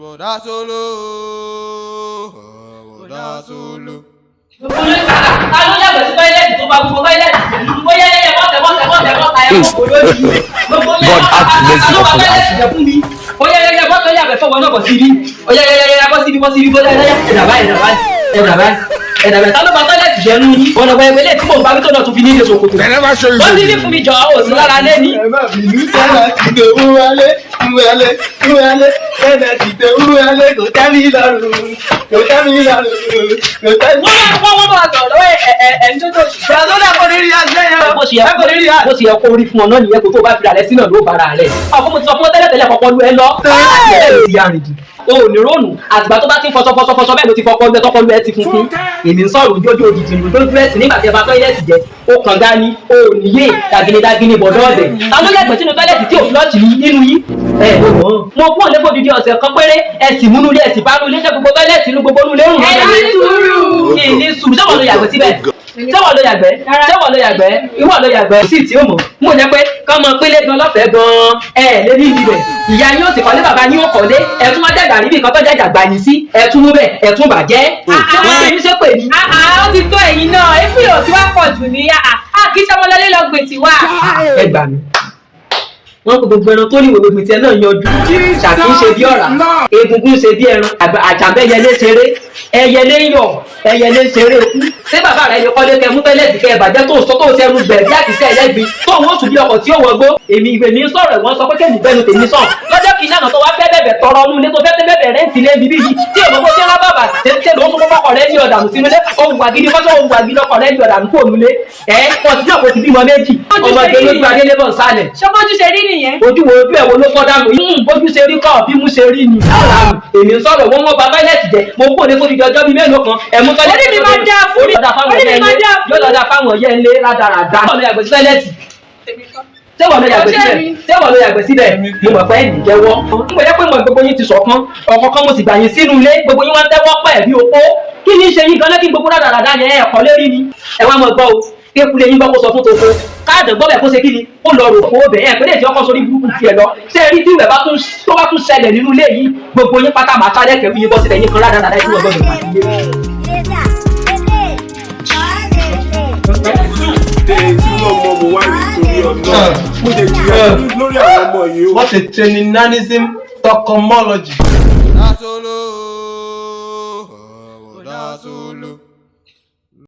Bọ̀dá Solo, Bọ̀dá Solo. Ta ló yàgbẹ́ sí toilet tó bá gbogbo toilet? Bóyá ẹyẹ bọ́tẹ̀ bọ́tẹ̀ bọ́tẹ̀ bọ́tẹ̀ ẹ̀ kó lójú. Gbogbo yẹn God have mercy ta ló bá upon us. toilet jẹ fún mi? Bóyá ẹyẹ bọ́tẹ̀ yàgbẹ́ fọwọ́ náà bọ̀ síbí. Bóyá ẹyẹ bọ́ síbí bọ́ síbí bóyá ẹyẹ ẹ̀dà báyìí ẹ̀dà báyìí ẹ̀dà báyìí ẹ̀dà báyìí. Ta ló bá toilet jẹ nú yín? Ọ̀nà wẹ̀ wẹ̀lẹ̀ tí mò ń bá wí tó náà tún fi ní ilé ṣòkòtò. They never show you. Ó ti ní fún mi jọ ò sí lára lé ní. Ẹ má bínú, tẹ́lá ti dé wúwálé wúwálé wúwálé, tẹ́lá ti dé wúwálé, kò tẹ́ mi lọ́rùn, kò tẹ́ mi lọ́rùn, kò tẹ́ mi. Wọ́n bá sọ̀rọ̀ lọ́wọ́ ẹ̀ ẹ̀ ẹ̀ ń tó tó ṣùgbọ́n. Ìgbà tó dà kò ní rí àṣẹ yẹn Bó ṣe yẹ ẹ kò ní rí àṣẹ. bó ṣe yẹ kó rí fún ọ náà nìyẹn, kó tó bá fi rà rẹ sínú ló bára rẹ. Ọkọ mo ti sọ fún ọ tẹ́lẹ̀ tẹ́lẹ̀, kọ́kọ́ lu ẹ lọ. Ẹ ló ti arìn jù. O ò ní rónù àtìgbà tó bá ti ń fọṣọ fọṣọ fọṣọ bẹ́ẹ̀ ló ti fọkọ lu ẹ, tọkọ lu ẹ ti funfun. Èmi ń sọ̀rọ̀ ojú ojú òjijì lójú ẹ̀sìn nígbà tí ẹ bá toilet jẹ. Ó kàn ga ni o ò níyè dàgìnì dàgìnì bọ̀dọ̀ ọ̀dẹ̀. Ta ló yàgbẹ́ sínú toilet tí ò flush nínú yín? Ẹ mo kú òlé fòdìdí ọ̀sẹ̀ kan péré, ẹ sì múnú ilé, ẹ sì bá nú ilé jẹ́ gbogbo toilet inú gbogbo nú ilé rùn. Ẹ ní sùúrù. Kí ní sùúrù? Sẹ́wọ̀n ló yàgbẹ́ síbẹ̀? Sẹ́wọ̀n ló yàgbẹ́? Sẹ́wọ̀n ló yàgbẹ́? Ìwọ ló yàgbẹ́ sí tí ó mọ̀ mú jẹ́ pé kọ́ mọ pélé gan lọ́fẹ̀ẹ́ gan ẹ lé ní ibẹ̀. Ìyá yín ó sì kọ́lé, bàbá yín ó kọ́lé, ẹ tún wá dàgbà níbi kan tó jàjà gbà yín sí, ẹ tún mú bẹ̀, ẹ tún bàjẹ́. Ṣé wọ́n pè yín ṣépè ní. Àhà, ó ti tó ẹ̀yin náà, èéfì ò tí wá pọ̀ jù ní àhà, kì í ṣọmọlọlé lọ gbèsè wá. Ẹ gbà mí, wọn kò gbogbo ẹran tó ní ìwé gbìntì ẹ náà yanjú. Ṣàkí ń ṣe bí ọ̀rá, egungun ń ṣe bí ẹran, àjàmbẹ́yẹlé ṣeré, ẹyẹlé ń yọ̀, ẹyẹlé ń ṣeré okú. Ṣé bàbá rẹ lè kọ́lé kẹ mú toilet kẹ bàjẹ́ tó sọ tó sẹnu gbẹ̀ bí àkísẹ́ ẹlẹ́gbin tó wọ́n sùn bí ọkọ̀ tí ó wọgbó? Èmi ìwé mi ń sọ̀rọ̀, ìwọ́n sọ pé kẹ́mi gbẹnu tèmi sàn. Lọ́jọ́ kìíní àná tó wá fẹ́ bẹ̀bẹ̀ tọrọ ọnú ilé tó fẹ́ tẹ́ bẹ̀bẹ̀ rent ilé bíbí yìí tí òun bó ṣe ń rá bàbà tẹ́tẹ́ ló ń sún kọ́kọ́ rẹ ní ọ̀dànù sínú ilé. Ohun wà gidi kọ́sọ́, ohun wà gidi ọkọ̀ rẹ ní ọ̀dànù kúrò nílé ẹ̀ wọ́n ti náà kò ti bímọ méjì ọmọdé lójú adélébọ̀ sálẹ̀. Ṣọmọjú ṣe rí nìyẹn. Ojú wo? Ojú ẹ̀ wo ló fọ́ dànù yìí? Bójú ṣe rí kọ́, bí mú ṣe rí ni. Èmi ń sọ̀rọ̀, wọ́n wọ́n ba toilet jẹ́. Mo kúrò ní fódìdí ọjọ́ bíi mélòó kan, ẹ̀mú toilet. Orí mi máa dáa fún mi. Orí ọ̀dà fáwọn Orí mi ọ̀yẹ́ máa ńlé. dáa fún Yóò lọ́dà fáwọn ọ̀yẹ́ ńlé rádaràda. Ṣé wọ́n ló yàgbẹ́ sí toilet? Ṣé wọ́n ló yàgbẹ́ síbẹ̀? Ṣé wọ́n ló yàgbẹ́ síbẹ̀? Mo mọ̀ pé ẹ̀yìn jẹ́wọ́ n kò jẹ́ pé mo gbogbo yín ti ṣọ̀kan ọ̀kọ̀ọ̀kan, mo sì gbà yín sínú ilé, gbogbo yín wá ń tẹ́wọ́ pẹ̀ bí opó. Kí ni í ṣe yín gan-an? Kí gbogbo rádaràda yẹn ẹ̀kọ́ lérí ni. Ẹ wá mọ̀ gbọ́ o, kékulé yín gbọ́ kó sọ fún toko, káàdì gbọ́ bẹ̀ kó ṣe kí ni, kó lọ rò kó bẹ̀ ẹ̀ pé lè tí ọkọ̀ sórí burúkú tiẹ̀ lọ. Ṣé ẹ rí tí ìwẹ̀ bá tún tó bá tún ṣẹlẹ̀ nínú ilé yìí, gbogbo yín pátá màá sáré kẹ̀kẹ́ yín bọ́ sílẹ̀ yín kan rádaràda yín wọ́n gbọ́dọ̀ pàdé. Dé tí wọ́n mọ mo wá rí torí ọ̀nà mo lè jìyà lórí àwọn ọmọ yìí o. What a traininanism tocomology. Bọ̀dá Solo.